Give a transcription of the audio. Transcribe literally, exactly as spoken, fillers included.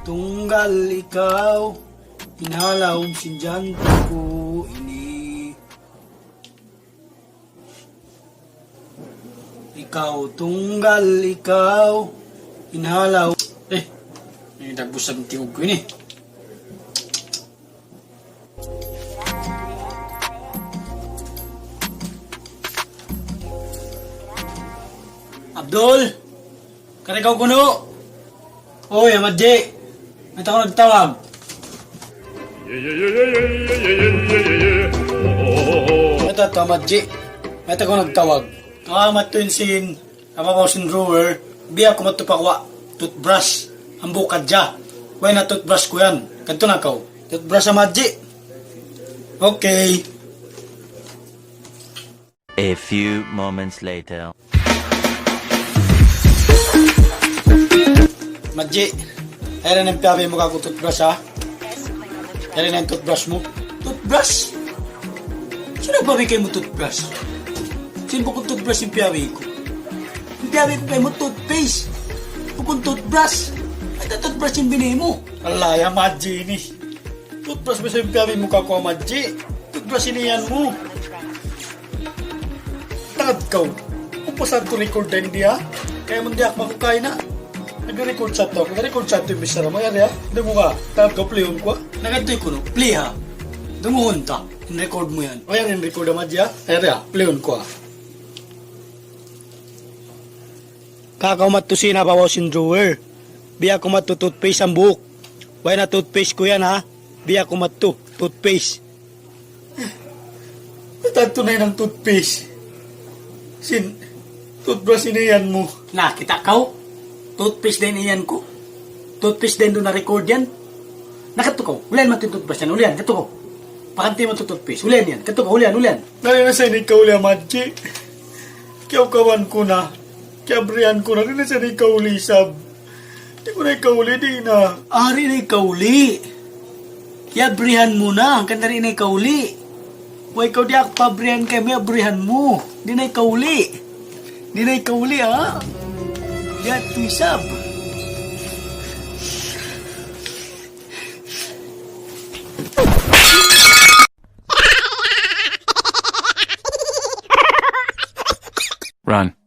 Tunggal ikaw in ha lawm sin jantung ku ini. Ikaw, tunggal ikaw in ha lawm. Eh, ini dagbus sa in tingug ku ini. Abdul, kari kaw kunu'. Uy, Amadji. Mayta' kaw nagtawag? Mayta' tu, Amadji. Mayta' kaw nagtawag? Kaw madtu in sin, apa ba sin drawer? Biya' aku madtu pa kuha' toothbrush. Hambuuk hadja. Way na toothbrush ku yan. Kadtu na kaw. Toothbrush, Amadji. Okay. A few moments later. Madji, yari na in piyabi mu kāku' toothbrush, ha? Yari na in toothbrush mu. Toothbrush? Sin nagpabi kaymu toothbrush? Sin bukun toothbrush in piyabi ku. In piyabi ku kaymu toothpaste. Bukun toothbrush. Mayta' toothbrush in bini mu? Allah, ya Madji ini. Toothbrush ba sa in piyabi mu kāku', Amadji? Toothbrush in iyan mu. Tagad kaw. Umpasa tu record dayn di, ha? Kaya mun di aku makukain, ha? Nag-record sa tu. Nag-record sa tu in bichara mu. Yari, ha? Dungu ka. Tagad kaw, play-un ku, ha? Nagad tu kunu'. Play, ha? Dunguhun ta. In record mu yan. O, yan in record, Amadji, ha? Yari, ha? Play-un ku, ha? Kāku' madtu sin ha babaw sin drawer. Biya' aku madtu toothpaste hambuuk. Way na toothpaste ku yan, ha? Biya' aku madtu toothpaste. Tantu na in toothpaste. Sin, toothbrush in iyan mu. Na, kita' kaw? Toothpaste da in iyan ku. Toothpaste da in duun na record yan. Na, kadtu kaw. Hulihan mu in toothbrush yan. Hulihan, kadtu kaw. Pakanti mu in toothpaste. Hulihan yan. Kadtu kaw, hulihan, hulihan. Di' na sa ini kauli, Amadji. Kiyaukaban ku na. Kiyabrihan ku na. Di' na sa ini kauli isab. Di' ku na ikauli, di' na. Ah, di' na ikauli. Kiyabrihan mu na, hangkan di' na ikauli. Way kaw, di' aku pabrihan kaymu, abrihan mu. Di' na ikauli. Di' na ikauli, ha? Di' aku isab. Run.